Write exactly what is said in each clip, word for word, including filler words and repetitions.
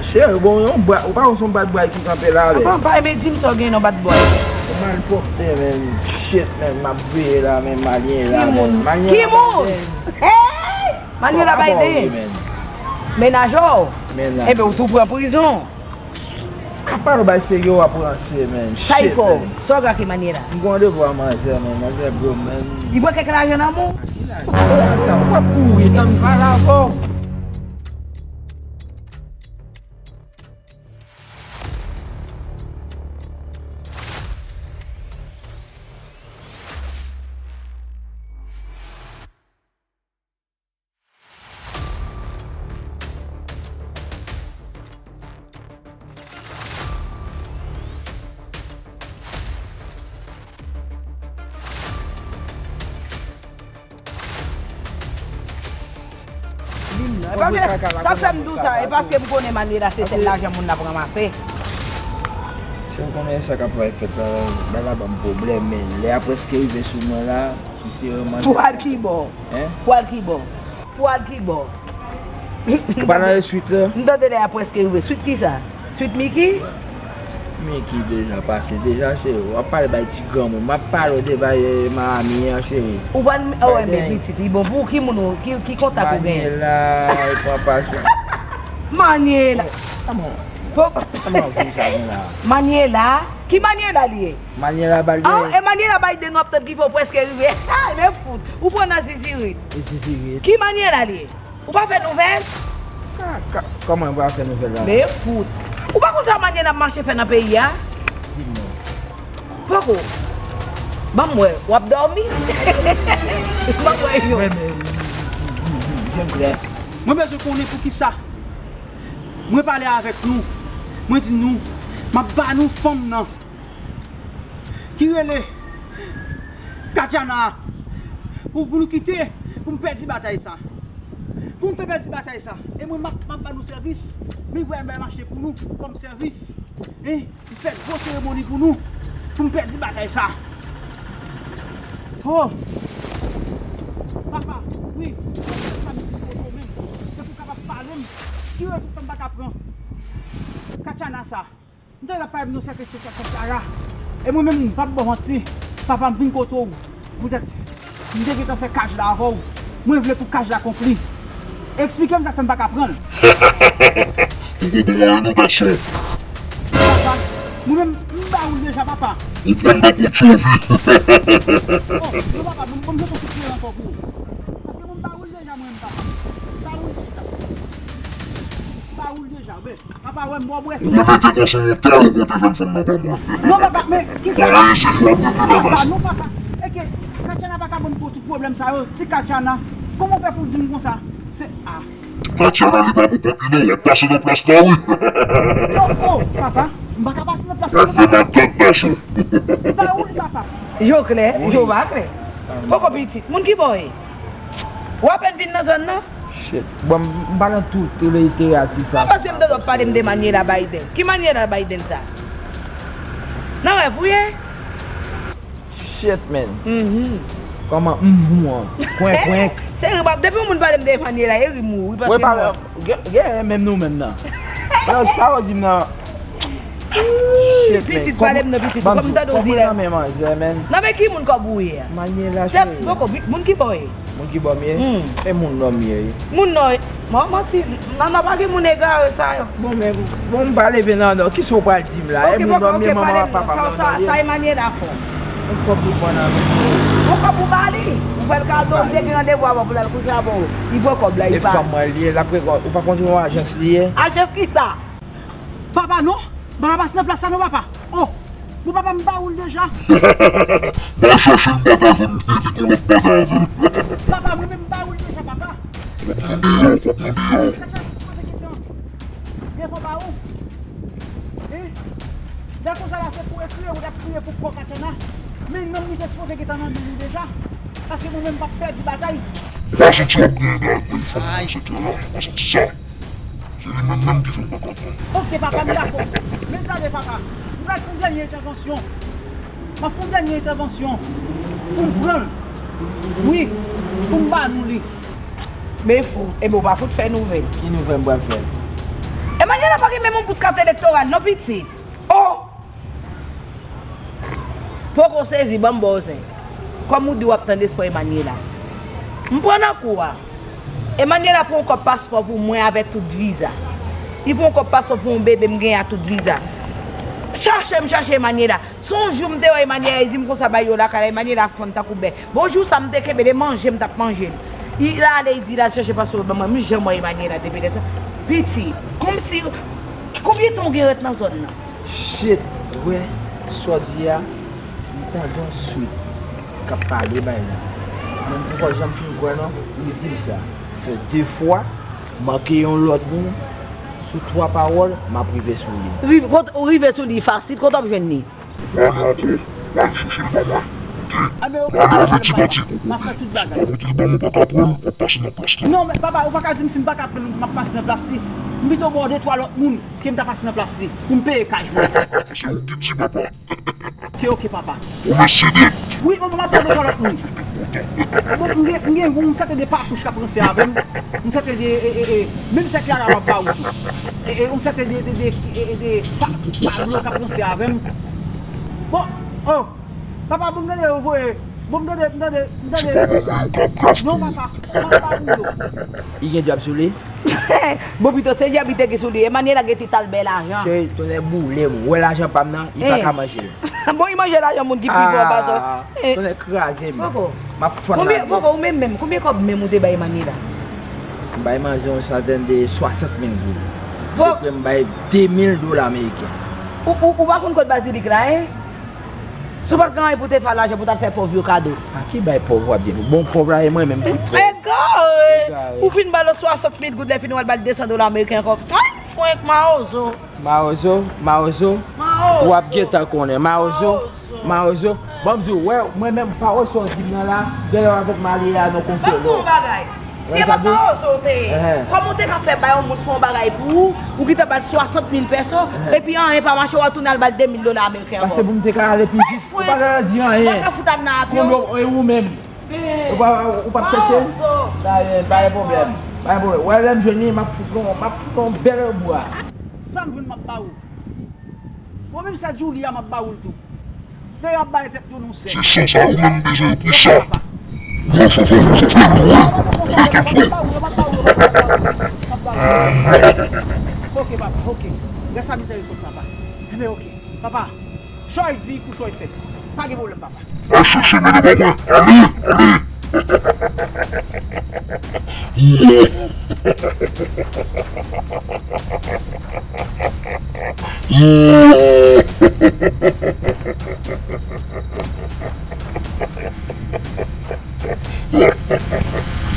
Cheri, bon, yon bwa, ou pa wè se yon bat bwa ki kanpe la, men. Apa, pa, men di m sa w gen nan bat bwa. Ou malpwòpte, men. Shit, men, m ap veye la, men, malyen la, men. Malyen la, men. Hey! Malyen la, Biden. Menaj ou. Menaj. Enben, ou tou pran prizon. Ou pa nan bay serye, w ap ranse, men. Sa y fè w? Sa w gen ak Emmanuela? M gen randevou a manzè, men. Manzè gwo, men. Li pran kèk lajan nan men w? Ki lajan? Tann, w ap kouri, tann m pale avè w. Li m nan. E paske, sa fè m di w sa, e paske m konnen Manuela se sèl lajan moun nan ap ranmase. Si w konnen sa k ap pral fèt la, bagay la ban m pwoblèm, men lè a prèske rive sou mwen la, misye ranmase. Pou al ki bò? Hein? Pou al ki bò? Pou al ki bò? Ou pa nan swit la? M tande lè a prèske rive. Swit kisa? Swit Miki? Miki deja pase deja, cheri. W ap pale bay ti granmoun. M ap pale w de bay, eh, Miami an, cheri. Ou pa n, oh, enben, pitit, li bon pou ou. Ki moun ou, ki, ki kontak ou genyen? Manuela, e pran pa sou. Manuela. Sa bon. Sa bon, sa bon la. Manuela? Ki Manuela li ye? Manuela Biden. Ah, e Manuela Biden w ap tann ki fè w prèske rive. Ha, men fout. Ou pran nan zizirit. E zizirit. Ki Manuela li ye? Ou pa fè nouvèl? Ka, ka, kòman m pa fè nouvèl la? Men fout. Ou pa konn sa Manuela ap mache fè nan peyi a? Di m non. Poko. Ban m wè, w ap dòmi? Ban m wè yo. Mwen, men, jan m klè. Mwen bezwen konnen poukisa. Mwen pale avèk nou. Mwen di nou, m ap ba nou fanm nan. Ki rele Katiana pou, pou nou kite, pou m pèdi batay sa. Pou m fè pèdi batay sa. E mwen, m ap, m ap ba nou sèvis. Men Ibrahim bay mache pou nou, kòm sèvis. Hein? M fè gwo seremoni pou nou, pou m pèdi batay sa. Oh! Papa, wi, se pou sa m vin kote w menm. Se pou w kapab pale m. Ki rezoud fanm pa ka pran? Katiana sa. M te la pale m nan sèten sèten sèt la la. E mwen menm, m p ap ba w manti. Papa, m vin kote w. Poutèt, m te gentan fè kaj la avè w. Mwen vle pou kaj la konpli. Eksplike m sa k fè m pa ka pran l. Ou gon pou mwen wi, gason. Papa, mwen menm, m ba ou l deja, papa. Ou pran m pa kont sou vi. Oh, non, papa, bon, bon, m jete yon kout pye ankò pou ou. Paske mwen, m ba ou l deja, mwen menm, papa. M ba ou l deja. M ba ou l deja, men. Papa, wè m bò bwè tou. Ou mete kòchon an tè ou kote jèn fanm nan pa mwen. Non, papa, men kisa? Papa, non, papa. Eke, Katiana pa ka ban m tout pwoblèm sa yo. Ti Katiana, kòman w fè pou w di m konsa? Se, ah. Katiana, li pa pou kont li non, w ap pase nan plas la, wi. Non, oh, papa, m pa ka pase nan plas la, papa. Ou fè nan tèt gason. M ba ou li, papa. Je w klè, je w pa klè. Poko pitit, moun ki bò w ye? Ou apèn vin nan zòn nan? Shit. Bon, m pa nan tout literati sa. An, paske m tande w ap pale m de Manuela Biden. Ki Manuela Biden sa? Nan rèv ou ye? Shit, man. Mhm. Kòman, mhm, an? Kwenk, kwenk. Se ri, m ap, depi yon moun pale m de Manuela, e ri m ou, wi, paske m wè. Gen, gen, menm nou menm nan. Sa w di m nan. Shit, man. Pitit, pale m non, pitit. Kòm m tande w di lè. Nan men manzè, man. Nan men ki moun kòb ou ye a? Manuela, cheri. Poko, moun ki bò w ye? Moun ki bò m ye? Hmm. E moun nò m ye, wi. Moun nò, man, manti, nan, nan pa gen moun egare sa yo. Bon, men, bon, m pa leve nan nò. Kisa w pral di m la? E moun nò m ye, manman, papa m nan nò ye. Sa, sa Emmanuel a fè w? Yon kòb li pran nan men. Yon kòb ou ba li? Ou fè l kado, ou te gen randevou avè w pou l al kouche avè w. Li pran kòb la, li pa. E fanm mwen li ye, l ap rekò-, ou pa konn yon ajans li ye? Ajans kisa? Papa, non. Papa, pase nan plas sa, non, papa. Oh, bon, papa, m ba ou l deja. Ba chèche yon bagay pou m evite lòt bagay avè l. Papa, mwen menm, m ba ou l deja, papa. Kòb nan deyò, kòb nan deyò. Kòb sa ki sipoze gentan devan ba ou. Hein? Lè konsa la, se pou ekri, ou t ap kriye pou kò Katiana. Men non m li te sipoze gentan nan men li deja. Paske mwen menm, m p ap pèdi batay. Ou pa santi w ap gen yon bagay pou fè m nan sekrè la? Ou pa santi sa? Se li menm menm ki fè m pa ka pran l. Ok, papa, m dakò. Men tande, papa. M pral fè yon dènye entèvansyon. M ap fè yon dènye entèvansyon. Pou m pran l. Wi. Pou m ba nou li. Men fou. Ebyen, ou pa fout fè nouvèl. Ki nouvèl m pral fè? Emmanuela pa gen menm yon bout kat elektoral non, pitit. Oh! Poko sezi, ban m ba w zen. Kòm ou di w ap tann espwa Emmanuela. M pran nan kou a. Emmanuela pran yon kòb paspò pou mwen avèk tout viza. Li pran yon kòb paspò pou yon bebe m genyen ak tout viza. Chache m chache Emmanuela. Se yon jou m te wè Emmanuela, li di m konsa bay yo lakay la, Emmanuela fann tankou bè. Bon, jou sa m te kenbe, de manje m t ap manje l. Li ale, li di l al chache paspò ban mwen, m janm wè Emmanuela depi lè sa. Piti, kòmsi, konbyen tan w gen ret nan zòn nan? Shit, wè, sa w di a, m tande yon sweet k ap pale bay la. Men m poko janm fin kwè non, li di m sa. Fè de fwa, manke yon lòt moun, sou twa pawòl, m ap rive sou li. Rive, kot, ou rive sou li fasil, kot w ap jwenn li? Ou pa gen ankò, w al chèche l ban mwen. Koute, w ale avèk ti pati koko. M ap fè tout bagay. Si w pa pote l ban mwen, w pa ka pran l, w ap pase nan plas li. Non, men papa, ou pa ka di m si m pa ka pran l, m ap pase nan plas li. M pito ba w de twa lòt moun ke m ta pase nan plas li pou m peye kay mwen. Se ou ki di, papa. Oke, oke, papa. Ou mesye nèt. Wi, bon, m ap ba w de twa lòt moun. Bon, m gen, m gen yon sèten de Papouch k ap ranse avè m. Yon sèten de, e, e, e, menm sè Clara m ap ba ou tou. E, e, yon sèten de, de, de, e, e, de Pa-, Pablo k ap ranse avè m. Bon, oh, papa, bon, m tande yo voye. Bon, m tande, m tande, m tande. Ti papa mwen yo k ap grav pou ou. Non, papa, papa, m yo. Li gen djab sou li? Bon, pito, se djab li te gen sou li. Emmanuela gen ti talbè lajan. Cheri, tonnè boule m. Ou wè lajan pa m nan, li pa ka manje l. Bon, li manje lajan moun ki pi fò pase w. Ah, tonnè kraze m. Poko. M ap fann lavi. Poko, ou menm menm, konbyen kòb menm ou te bay Emmanuela? M bay manzè yon santèn de swasant mil goud. Bon. Li te kwè m bay de mil dola ameriken. Ou, ou, ou pa konn kot bazilik la, en? Si w pa t gen anyen pou te fè ak lajan pou w t al fè pòv yo kado. A ki bay pòv w ap di? Bon, pòv la e mwen menm ki pòv. Egare! Egare. Ou fin ba l swasant mil goud, lè fini w al ba l de san dola ameriken ankò. Ay, frenk, mawozo. Mawozo, mawozo. Mawozo. W ap gentan konnen. Mawozo, mawozo. Mawozo. Ban m di w, wè, mwen menm, pawòl sa w di m nan la, genlè w avèk Manuela nou konn fè lò. Ban m di w yon bagay. Si e pa t mawozo w te ye, kòman w te ka fè bay yon moun fè yon bagay pou ou, ou gentan ba l swasant mil pèso, epi anyen pa mache, w a tounen al ba l de mil dola ameriken ankò? Paske pou m te ka ale pi vit, ou pa ka di anyen. Mwen ka fout al nan avyon. Konbyen, e ou menm? Ou pa, ou p ap chèche? Pa gen, pa gen pwoblèm. Pa gen pwoblèm. Wè, lè m jwenn li, m ap fout yon, m ap fout yon bèl bwa. Sa m jwenn, m ap ba ou. Bon, menm sa Julia, m ap ba ou l tou. Dayè, ap bay tèt yo non sèl. Se san sa yo menm bezwen pou sa. Gwo fofo, fofo, lwen, fofo, fofo. Ok, papa, ok. Rès a mizè yo sot, papa. Enben, ok. Papa, choy di pou choy fèt. Pa gen pwoblèm, papa. Al chèche mele pa mwen. Ale, ale.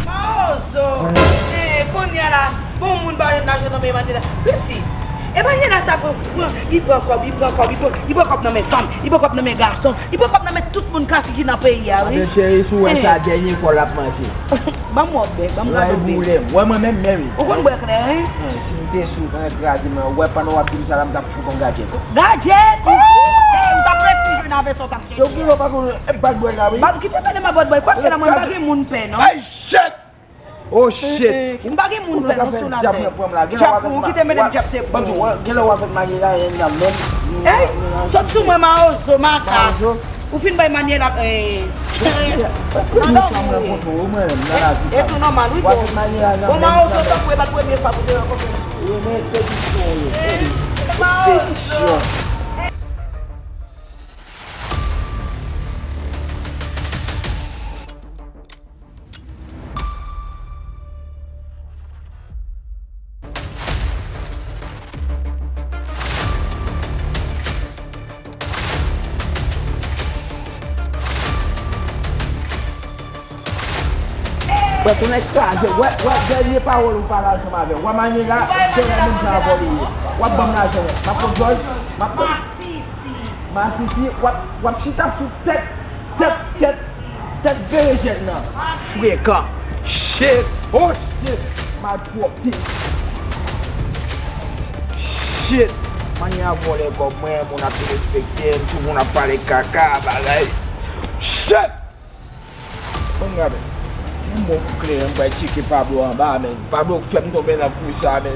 Mawozo! Eh, kounye a la, bon moun pa jwenn lajan nan men Emmanuela. Pitit, Emmanuela sa pran, pran, li pran kòb, li pran kòb, li pran, li pran kòb nan men fanm, li pran kòb nan men gason, li pran kòb nan men tout moun kasi ki nan peyi a, wi. Tande cheri, si w wè sa, dènye kò l ap manje. Ban m wè w bè, ban m gade w bè. Wè boule m. Wè mwen menm, Mary. Ou konn bwè kleren? Si m te sou, konnen kraze men, ou wè pandan w ap di m sa la, m t ap fout yon gadjèt. Gadjèt? Ou fout? Eh, ou t ap resi jwenn avè sa w t ap chèche. Se ou ki lè w pa konn, eh, bad boy la, wi. Bad, kite pale m a bad boy. Kwè m la, mwen pa gen moun pè, non. Ay, shit! Oh, shit! M pa gen moun pè, non, sou latè. Djab pou ou, kite mete m djab te pou ou. Genlè w avèk Manuela, en nan menm. Ey, sot sou mwen, mawozo, makak. Ou fin bay Manuela, eh, nan non, wi. E tou nòmal, wi, bon. Bon, mawozo, tankou e pa t premye fwa pou te rankontre. Eh, mawozo. Wè, konnen kraze. Wè, wè, dènye pawòl ou pale ansanm avè m. Wè, Manuela, genlè menm jan avè w li ye. W ap ban m lajan, wi. M ap pran djòl, m ap pran. Masisi. Masisi, w ap, w ap chita sou tèt, tèt, tèt, tèt berejèn nan. Frekan. Shit. Oh, shit. Malpwòpte. Shit. Manuela vòlè kòb mwen, moun ap derespekte m, tout moun ap pale kaka, bagay. Shit. Bon, gade. Yon bon kout kleren, m pral tcheke Pablo anba, men. Pablo fè m tonbe nan kou sa, men.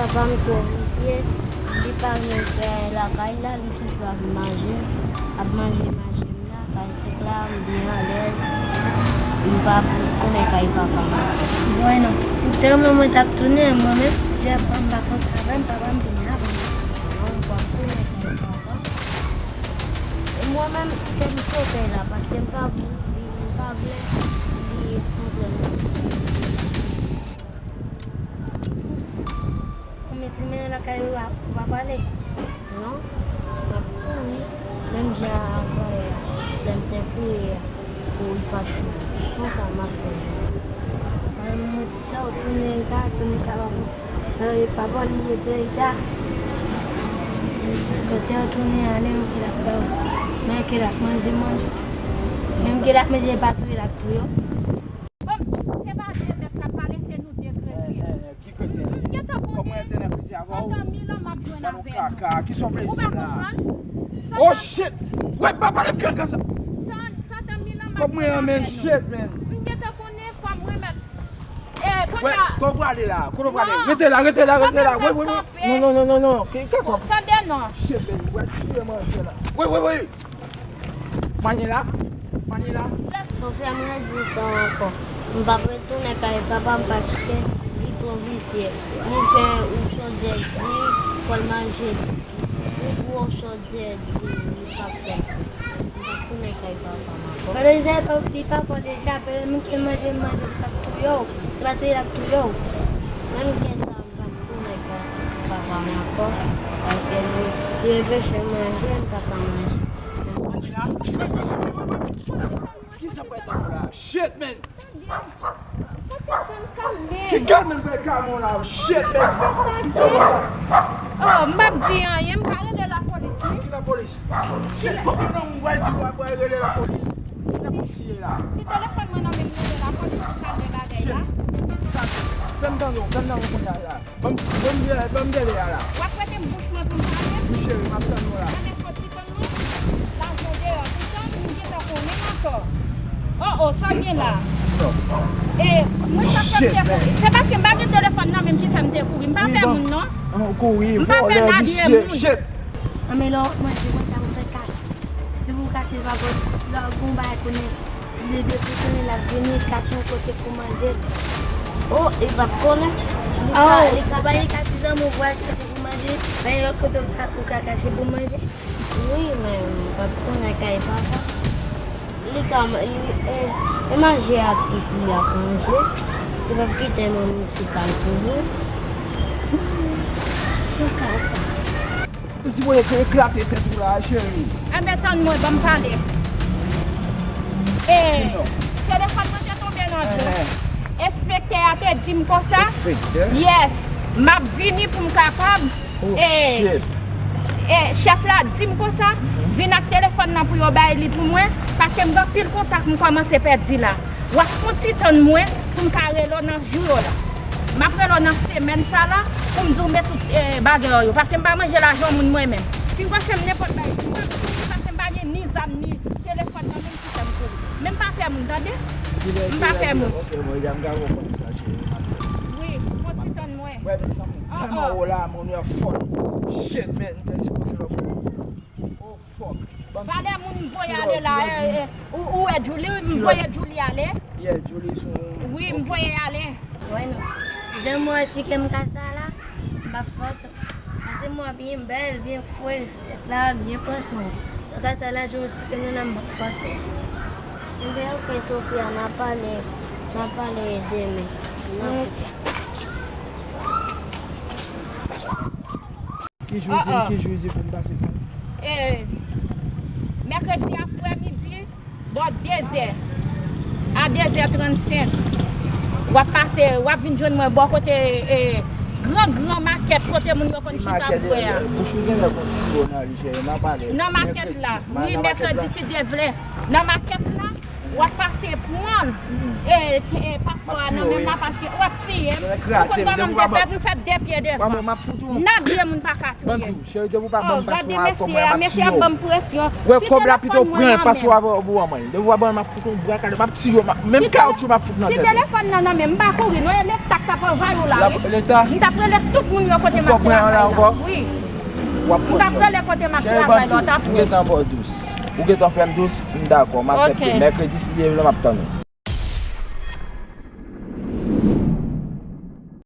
Papa m twò visye, li pa vle fè lakay la, li toujou ap manje, ap manje, manje m lakay sèk la, m byen alèz, m pa pou tounen kay papa m. Bwè non, si m te renmen mwen t ap tounen, mwen menm, jan papa m pa konn travay, m papa m byen avan. Non, m p ap tounen kay papa. Mwen menm, kè m sote la, paske m pa vle, m pa vle li konprann. Konbyen si l mennen lakay ou a, ou pa pale? Non, m ap tounen. Menm jan avan, lè m te kriye a, pou li pa tounen. Konsa m ap fè. Mwen, mwen, si ta ou tounen sa, tounen ka pa bon. E pa bon li ye deja. Konsa ou tounen ale, menm ki l ap fè ou. Menm ki l ap manje, manje. Menm ki l ap manje, e pa touye l ap touye w. Bon, se pa de nèg k ap pale, se nou de kretyen. Eh, eh, eh, ki kretyen? M gentan konnen. Kòman y ap te nan kretyen avè w? Santan mil an m ap jwenn avè nou. Kaka, ki sa w vle di la? Ou pa konprann? Oh shit! Wè, pa pale m kaka sa! Tan, santan mil an m ap jwenn avè nou. Kòman y ap men shit, man? M gentan konnen fò m remèt. Eh, kounye a. Wè, kote w prale la? Kote w prale? Non. Rete la, rete la, rete la. Wè, wè, wè. Non, non, non, non, non. Ki, ki kòb? Tande non. Shit, man. Wè, tiye manje la. Wè, wè, wè. Manila? Manila? Sofia, m redi sa ankò. M p ap retounen kay papa m paske li twò visye. Li fè yon chodyè di, fò l manje di. Yon gwo chodyè di, li p ap fè. M p ap tounen kay papa m ankò. Valorize li pa fò deja, apre menm ke manje, manje, li p ap touye w. Se pa touye l ap touye w. Menm jan sa, m p ap tounen kay papa m ankò, paske li, li anpeche m manje, m pa ka manje. Kisa pral tann la? Shit, man! Ki kalm m pral kalm la? Shit, man! Oh, m p ap di anyen, m ka rele lapolis, wi. Ki lapolis? Shit, kòman non m pral di w pral rele lapolis? Nan plis li ye la. Si telefòn mwen nan men m, rele lapolis pou kalme bagay la. Shit. Fè m tande w, fè m tande w kounye a la. Ban m, ban m, ban m dele a la. W ap prete m bouch mwen pou m pale? Wi, cheri, m ap tann ou la. Anben, fò ti tann mwen. Lajan deyò, poutan m gentan konnen ankò. Oh, oh, sa w gen la? E, mwen sa fè m te kouri. Se paske m pa gen telefòn nan men m ki fè m te kouri. M pa pè moun, non. M pa pè nadye moun. Anben, lè w manje, konn sa pou fè kache. Depi w kache, l pa bon. Lè w gon bagay konnen. Li depi tounen l ap vini, kache yon kote pou manje. Oh, li p ap konnen. Li ka, li ka bay. Pa gen ka ti zanmi w pral kache pou manje, pa gen lòt kote ou ka, ou ka kache pou manje. Wi, men m p ap tounen kay papa. Li ka, li, e, e manje ak tout li ap manje. Li p ap kite manmi ti kay pou li. Pou ka sa. Ou sipoze eklate tèt ou la, cheri. Anben, tann mwen, ban m pale. E, telefòn mwen te tonbe nan dlo. Enspektè a te di m konsa. Enspektè? Yes. M ap vini pou m kapab. Oh, e, shit. E, chèf la di m konsa, vin ak telefòn nan pou yo bay li pou mwen, paske m gen anpil kontak m kòmanse pèdi la. W ap fon ti tann mwen pou m ka rele w nan jou yo la. M ap rele w nan semèn sa la pou m di w met tout, eh, bagay yo. Paske m pa manje lajan moun mwen menm. Pi gwo se m nenpòt bagay. Si sa m kouri, paske m pa gen ni zam, ni telefòn nan men m ki fè m kouri. Men m pa pè moun, tande? M pa pè moun. Ok, bon, ya m ka konprann sa, cheri, m ap tann. Wi, fon ti tann mwen. Wè, men sa m tèlman wo la, moun yo ap fò. Shit, man, m te sipoze lòt. Oh, fuck. Valè moun m voye ale la, eh, eh, ou, ou wè Julie, m voye Julie ale. Yeah, Julie sou. Wi, m voye ale. Wè non. Jan mwen esplike m ka sa la, m p ap fòse w. Pase mwen byen bèl, byen fre, sou sèt la, byen pran swen w. Nan ka sa la, jan w esplike m nan la, m p ap fòse w. Ebyen, ok, Sofia, n a pale, n a pale demen. N a Ki jou di, ki jou di pou m pase pran? E, mèkredi aprèmidi, bò de zè a de zè trannsenk, w ap pase, w ap vin jwenn mwen bò kote, e, gran, gran makèt kote moun yo konn chita bwè a. Bouch ou genlè gon siwo nan li, cheri, n a pale. Nan makèt la, wi, mèkredi, si Dye vle. Nan makèt la, W ap pase pran e, e, paspò a nan men m la paske w ap tiye m. Ou konn kòman m te fèt, m fèt de pye devan. N ap vye moun pa ka touye m. Cheri, depi w pa ban m paspò a, kòb mwen, m ap tiye w. Wè, kòb la pito pran l, paspò a pou an mwen. Depi w pa ban m, m ap fout yon bwa kale, m ap tiye w, m ap, menm kawotchou m ap fout nan tèt ou. Si telefòn nan nan men m, m pa kouri non, e leta k t ap anvayi w la, wi. Leta? M t ap rele tout moun yo kote m ap travay la. Wi. M t ap rele kote m ap travay la, w t ap wè. Ou gentan ba w dous. Ou gentan fè m dous, m dakò, m aksepte. Mèkredi, si Dye vle, m ap tann ou.